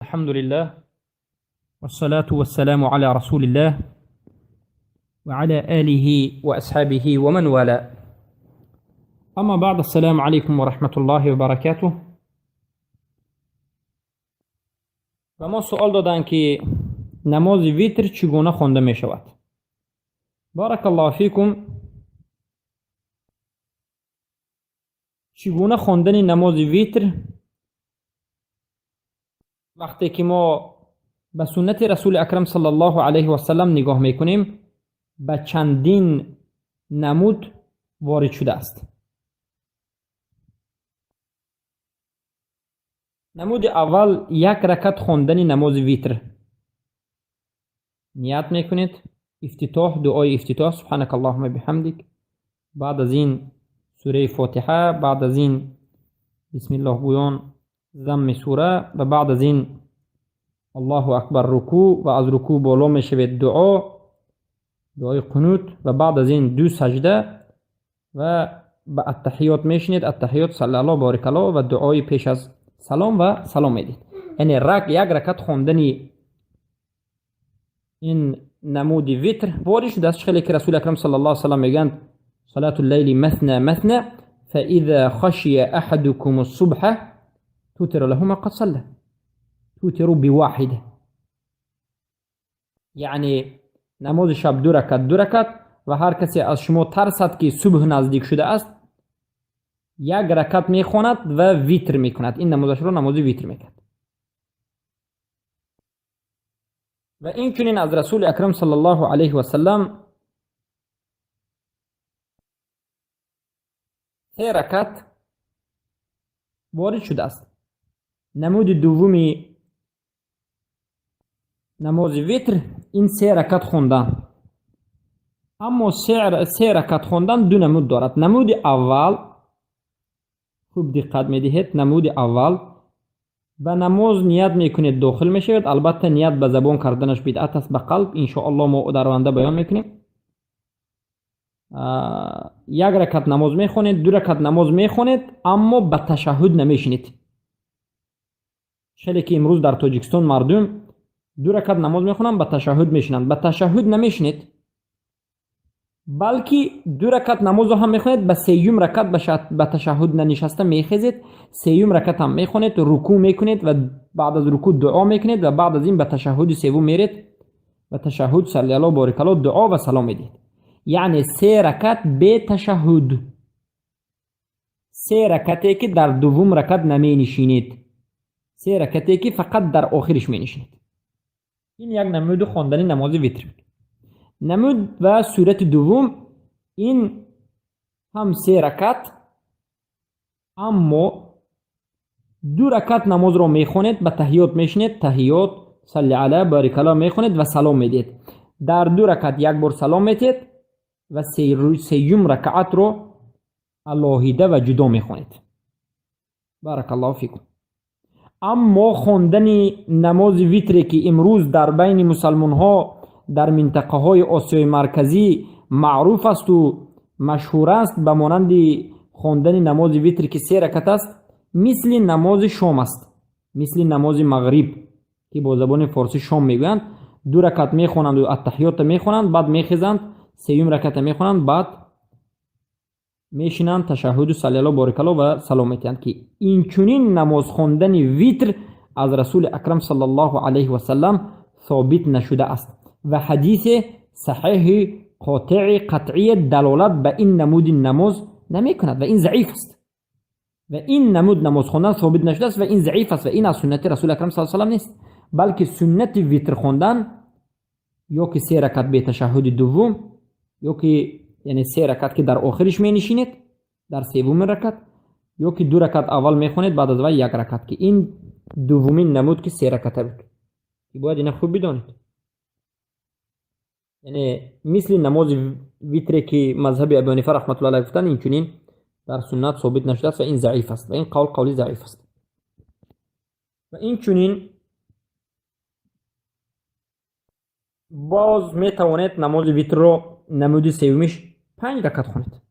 الحمد لله والصلاة والسلام على رسول الله وعلى آله وأصحابه ومن والاه. أما بعد، السلام عليكم ورحمة الله وبركاته. به ما سؤال دادند که نماز ویتر چگونه خوانده می شود. بارک الله فیکم. چگونه خواندن نماز ویتر؟ وقتی که ما به سنت رسول اکرم صلی الله علیه و سلم نگاه میکنیم، به چندین نمود وارد شده است. نمود اول، یک رکعت خواندن نماز ویتر. نیت میکنید، افتتاح، دعای افتتاح، سبحانك اللهم بحمدک، بعد از این سوره فاتحه، بعد از این بسم الله گویان ضم سوره و بعد از این الله اکبر رکوع و از رکوع بالا میشوید دعای قنوت و بعد از این دو سجده و به التحیات میشینید، التحیات، صلی الله بارک الله و دعای پیش از سلام و سلام میدید. یعنی یک رکعت خواندن این نمود ویتر وارد شده است. خیلی که رسول اکرم صلی الله علیه و سلم میگند صلاة اللیل مثنى مثنى فإذا خشي أحدكم الصبح توتر له ما قد صلى، توتر بواحدة. یعنی نماز شب دو رکعت دو رکعت و هر کسی از شما ترسد که صبح نزدیک شده است، یک رکعت میخواند و ویتر میکند. این نمازش را نماز ویتر میکند. و این چنین از رسول اکرم صلی الله علیه و سلم سه رکعت وارد شده است. نمود دومی نماز ویتر این سه رکعت خواندن. اما سه رکعت خواندن دو نمود دارد. نمود اول، خوب دقت میدهید، نمود اول به نماز نیت میکنید داخل میشوید. البته نیت به زبان کردنش بدعت است، به قلب انشاءالله ما در آینده بیان میکنیم. یک رکعت نماز میخونید، دو رکعت نماز میخونید، اما به تشهد نمیشینید. خیلی که امروز در تاجیکستان مردم دو رکعت نماز میخونن، به تشهد میشینند. به تشهد نمیشینید، بلکه دو رکعت نماز هم میخونید، به سیوم رکعت به تشهد ننشسته میخیزید، سیوم رکعت هم میخونید، رکوع میکنید و بعد از رکوع دعا میکنید و بعد از این به تشهد سوم میرید و تشهد، صلی الله بارک الله، دعا و سلام میدید. یعنی سه رکعت به تشهد، سه رکعتی که در دوم رکعت نمی نشینید، سه رکعتی که فقط در آخرش می نشینید. این یک نمود خواندن نماز ویتر بود. نمود و صورت دوم، این هم سه رکعت، اما دو رکعت نماز را میخونید، به تحیات میشینید، تحیات، صلی علی بارک الله میخونید و سلام میدید. در دو رکعت یک بار سلام میدید و سیوم رکعت رو علاهیده و جدا میخونید. بارک الله فیکم. اما خواندن نماز ویتری که امروز در بین مسلمان ها در منطقه های آسیای مرکزی معروف است و مشهور است، به مانند خواندن نماز ویتر که سه رکعت است، مثل نماز شام است، مثل نماز مغرب که با زبان فارسی شام میگویند. دو رکعت میخوانند و التحیات میخوانند، بعد میخیزند، سیوم رکعت میخوانند، بعد میشینند، تشهد و صلی الله بارک الله و سلام میتند. که این چنین نماز خواندن ویتر از رسول اکرم صلی الله علیه و سلم ثابت نشده است و حدیث صحیح قاطع قطعی دلالت به این نمود نماز نمی کند و این ضعیف است و این نمود نماز خواندن ثابت نشده است و این ضعیف است و این از سنت رسول اکرم صلی الله علیه و سلم نیست، بلکه سنت ویتر خواندن یا که سه رکعت به تشهد دوم، یا که یعنی سه رکعت که در آخرش می نشینید در سوم رکعت، یا که دو رکعت اول می خونید بعد از وی یک رکعت، که این دومین نمود که سه رکعت بود که باید اینا خوب بدانید. یعنی مثل نماز ویتری که مذهب ابو حنیفه رحمت الله علیه گفتن، این چنین در سنت ثابت نشده است و این ضعیف است و این قول قولی ضعیف است. و این چنین باز می توانید نماز ویتر رو نمود سومیش 5 رکعت خونید.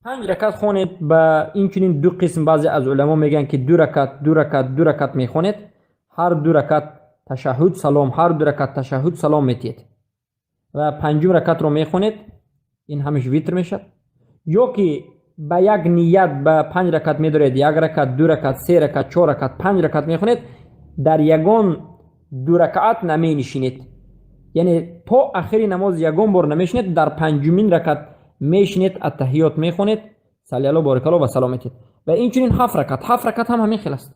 Панҷ ракат хонед, ба инчунин ду қисм. Баъзе аз уламо мегӯянд, ки ду ракат, ду ракат, ду ракат мехонед, ҳар ду ракат ташаҳҳуд, салом, ҳар ду ракат ташаҳҳуд, салом метиҳед ва панҷум ракатро мехонед, ин ҳамаш витр мешавад. Ё ки ба як ният ба панҷ ракат медоред, як ракат, ду ракат, се ракат, чор ракат, панҷ ракат мехонед, дар ягон ду ракаат наменишинед, яъне то ахири намоз ягон бор намешинед, дар панҷумин ракат мешинед, аттаҳиёт мехонед, салли борикалло ва салом метиҳед. Ва инчунин ҳафт ракат, ҳафт ракат ҳам ҳамин хел аст: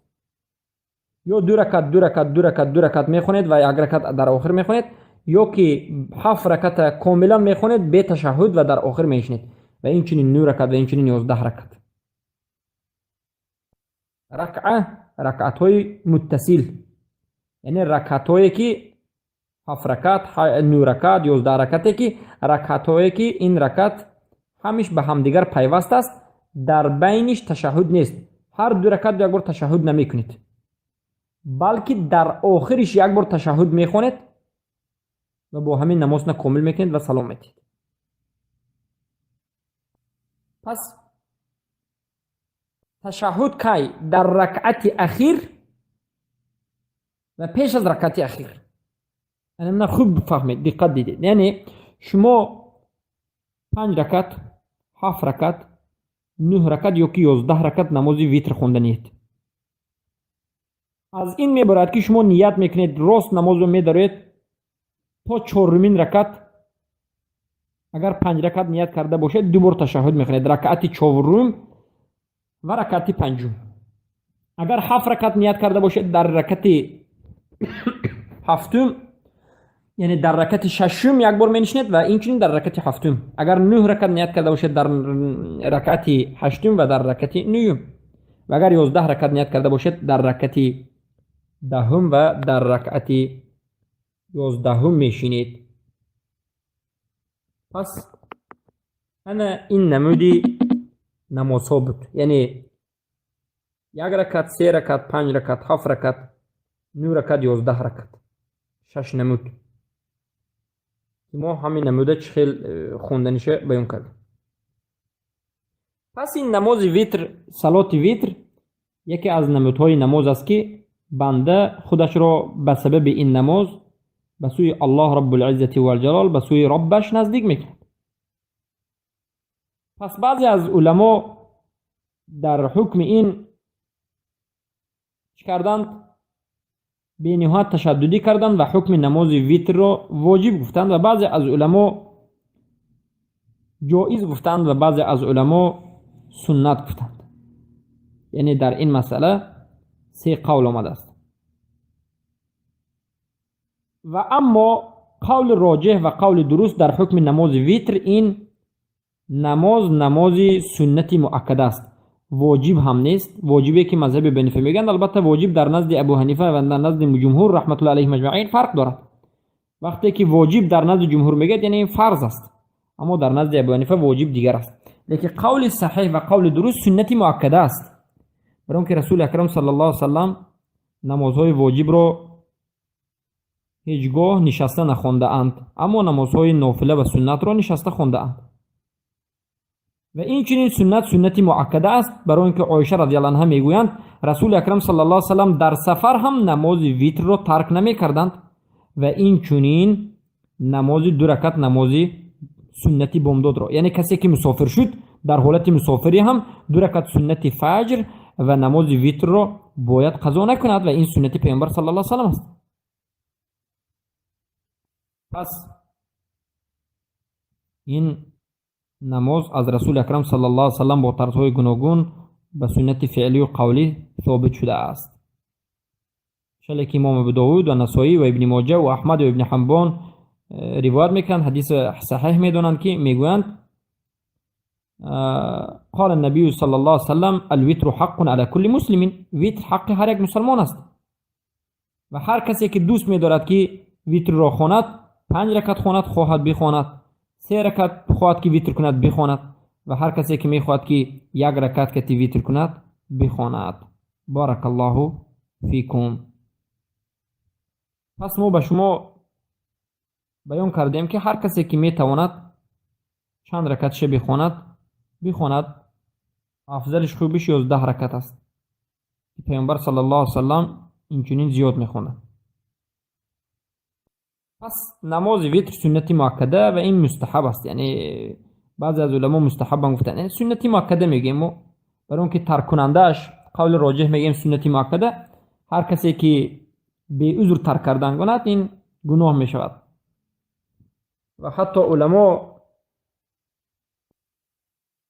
ё ду ракат, ду ракат, ду ракат, ду ракат мехонед ва як ракат дар охир мехонед, ё ки ҳафт раката комилан мехонед бе ташаҳҳуд ва дар охир мешинед. Ва инчунин нӯ ракат ва инчунин 11 ракат. Ракъа, ракъатҳои муттасил, яъне ракъатҳое ки ҳафт ракат, нӯ ракат, 11 ракате ки ракъатҳое ки ин ракат ҳамиш ба ҳамдигар пайваст аст, дар байниш ташаҳҳуд нест, ҳар ду ракат як бор ташаҳҳуд намекунед, балки дар охириш як бор ташаҳҳуд мехонед ва бо ҳамин намозна комил мекунед ва салом метиҳед. Пас ташаҳҳуд кай? Дар ракъати ахир ва пеш аз ракъати ахир. На, хуб фаҳмед, диққат дидед. Яъне шумо панҷ ракат, ҳафт ракат, нӯҳ ракат ё ки 11 ракат намози витр хонданиед. Аз ин мебарад, ки шумо ният мекунед, рост намозро медароед то чорумин ракат. Агар панҷ ракат ният карда бошед, ду бор ташаҳҳуд мехонед: ракъати чорум ва ракъати панҷум. Агар ҳафт ракат ният карда бошед, дар ракати ҳафтум, яъне дар ракати шашум як бор менишинед ва инчунин дар ракати ҳафтум. Агар нӯҳ ракат ният карда бошед, дар ракати ҳаштум ва дар ракати нӯҳум. Ва агар 11 ракат ният карда бошед, дар ракати 10-ум ва дар ракъати 11-ум мешинед. Пас ана ин намуди намозҳо буд, яъне як ракат, се ракат, панҷ ракат, ҳафт ракат, нӯ ракат, 11 ракат, шаш намуд. Мо ҳамин намуда чӣ хел хонданиша баён кардем. Пас ин намози витр, салоти витр, яке аз намудҳои намоз аст, ки банда худашро ба сабаби ин намоз ба сӯи Аллоҳ Раббулиззати валҷалол, ба сӯи Роббаш наздик мекунад. Пас баъзе аз уламо дар ҳукми ин чӣ карданд? Бениҳоят ташаддудӣ карданд ва ҳукми намози витрро воҷиб гуфтанд, ва баъзе аз уламо ҷоиз гуфтанд, ва баъзе аз уламо суннат гуфтанд. Яъне дар ин масъала се қавл омадааст. Ва аммо қавли роҷеҳ ва қавли дуруст дар ҳукми намози витр: ин намоз намози суннати муаккада аст, воҷиб ҳам нест. Воҷибе ки мазҳаби Абу Ҳанифа мегӯянд, албатта, воҷиб дар назди Абу Ҳанифа ва дар назди ҷумҳур, раҳматуллоҳи алайҳим аҷмаин, фарқ дорад. Вақте ки воҷиб дар назди ҷумҳур мегӯяд, яъне ин фарз аст, аммо дар назди Абу Ҳанифа воҷиб дигар аст. Лекин қавли саҳеҳ ва қавли дуруст суннати муаккада аст, барои он ки Расули Акрам саллаллоҳу алайҳи васаллам намозҳои воҷибро ҳеҷ гоҳ нишаста нахондаанд, аммо намозҳои нофила ва суннатро нишаста хондаанд. Ва инчунин суннат суннати муаккада аст, барои он ки Оиша радиаллоҳу анҳа мегӯянд: Расули Акрам саллаллоҳу алайҳи васаллам дар сафар ҳам намози витрро тарк намекарданд ва инчунин намози ду ракат намози суннати бомдодро. Яъне касе ки мусофир шуд, дар ҳолати мусофирӣ ҳам ду ракат суннати фаҷр ва намози витрро бояд қазо накунад, ва ин суннати Паёмбар саллаллоҳу алайҳи васаллам аст. Пас ин намоз аз Расули Акрам саллаллоҳу алайҳи васаллам бо тарзҳои гуногун ба суннати феълию қавлӣ собит шудааст. Шале ки имом Абу Довуд ва Насоӣ ва Ибни Моҷа ва Аҳмад ва Ибни Ҳиббон ривоят мекунанд, ҳадиси саҳеҳ медонанд, ки мегӯянд: قال النبي صلى الله عليه وسلم: الوتر حق على كل مسلم. Витр ҳаққи ҳар як мусалмон аст ва ҳар касе ки дӯст медорад, ки витрро хонад, панҷ ракат хонад, хоҳад бихонад, се ракат хоҳад ки витр кунад, бихонад, ва ҳар касе ки мехоҳад ки як ракат кати витр кунад, бихонад. Баракаллоҳу фикум. Пас мо ба шумо баён кардем, ки ҳар касе ки метавонад, чанд ракатша бихонад. Бихонад, афзалиш, хубиш 11 ракат аст. Паёмбар саллаллоҳу алайҳи васаллам инчунин зиёд мехонад. Пас намози витр суннати муаккада ва ин мустаҳаб аст, яъне баъзе аз уламо мустаҳабам гуфтанд, яъне суннати муаккада мегӯем мо, барои он ки тарккунандааш, қавли роҷеҳ мегӯем, суннати муаккада, ҳар касе ки беузр тарк кардан кунад, ин гуноҳ мешавад. Ва ҳатто уламо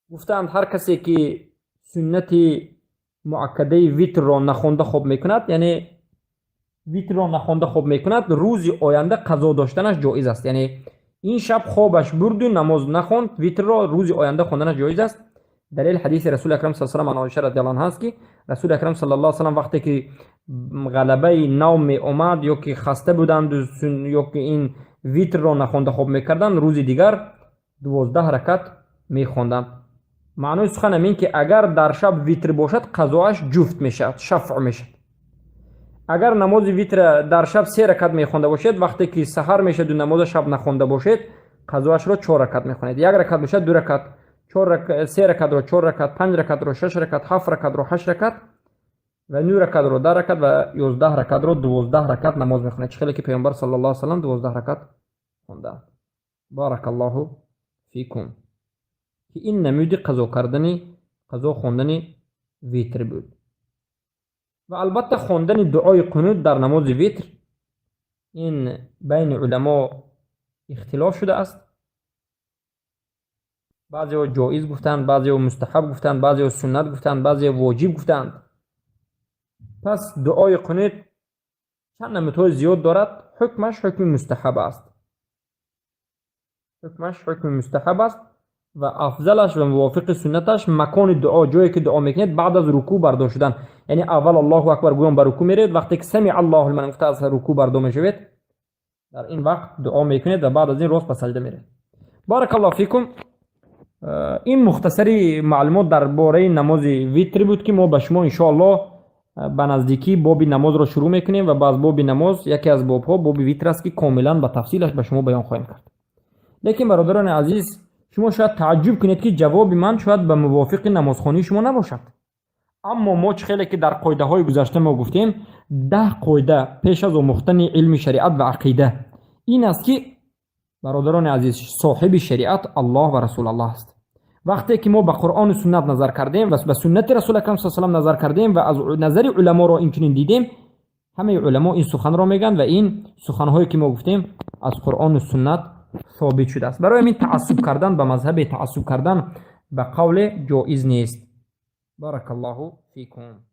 гуфтаанд, ҳар касе ки суннати муаккадаи витрро нахонда хоб мекунад, яъне витрро нахонда хоб мекунад, рӯзи оянда қазо доштанаш ҷоиз аст. Яъне ин шаб хобаш бурду намоз нахонд витрро, рӯзи оянда хонданаш ҷоиз аст. Далели ҳадиси Расули акрам са салам ан Оиша радиаллоҳу анҳа аст, ки Расули акрам саллаллоҳу алайҳи васаллам вақте ки ғалабаи навм меомад ё ки хаста буданду ё ки ин витрро нахонда хоб мекарданд, рӯзи дигар 12 ракат мехонданд. Маънои суханам ин ки агар дар шаб витр бошад, қазоаш ҷуфт мешавад, шафъ мешавад. Агар намози витра дар шаб се ракат мехонда бошед, вақте ки саҳар мешаду намоза шаб нахонда бошед, қазоашро чор ракат мехонед. Як ракат бошад, ду ракат, се ракатро чор ракат, панҷ ракатро шаш ракат, ҳафт ракатро ҳашт ракат ва нӯ ракатро 10 ракат ва 11 ракатро 12 ракат намоз мехонед, чӣ хеле ки Паёмбар саллаллоҳу алайҳи васаллам 12 ракат хондаанд. Баракаллоҳу фикум. Ки ин намуди қазо кардани, қазо хондани витр буд. Ва албатта, хондани дуои қунут дар намози витр, ин байни уламо ихтилоф шудааст. Баъзеҳо ҷоиз гуфтанд, баъзеҳо мустаҳаб гуфтанд, баъзеҳо суннат гуфтанд, баъзеҳо воҷиб гуфтанд. Пас дуои қунут чанд намудҳои зиёд дорад. Ҳукмаш ҳукми мустаҳаб аст, ҳукмаш ҳукми мустаҳаб аст ва афзалаш ва мувофиқи суннаташ макони дуо, ҷое ки дуо мекунед, баъд аз рукӯъ бардор шудан, яъне аввал Аллоҳу акбар гӯён ба рукӯъ меравед, вақте ки самиа Аллоҳу лиман гуфта аз рукӯъ бардор мешавед, дар ин вақт дуо мекунед ва баъд аз ин рост ба саҷда меравед. Баракаллоҳу фикум. Ин мухтасари маълумот дар бораи намози витр буд, ки мо ба шумо иншоаллоҳ ба наздикӣ боби намозро шурӯъ мекунем ва аз боби намоз яке аз бобҳо боби витр аст, ки комилан ба тафсилаш ба шумо баён хоҳем кард. Лекин, бародарони азиз, шумо шояд тааҷҷуб кунед, ки ҷавоби ман шояд ба мувофиқи намозхонии шумо набошад. Аммо мо чӣ хеле ки дар қоидаҳои гузашта мо гуфтем, 10 қоида пеш аз омӯхтани илми шариат ва ақида ин аст, ки, бародарони азиз, соҳиби шариат Аллоҳ ва Расулаллоҳ аст. Вақте ки мо ба Қуръону суннат назар кардем ва ба суннати Расул акрам са салам назар кардем ва аз назари уламоро инчунин дидем, ҳамаи уламо ин суханро мегӯянд ва ин суханҳое ки мо гуфтем, аз Қуръону суннат собит шудааст. Барои ҳамин таассуб кардан ба мазҳабе, таассуб кардан ба қавле ҷоиз нест. Баракаллоҳу фикум.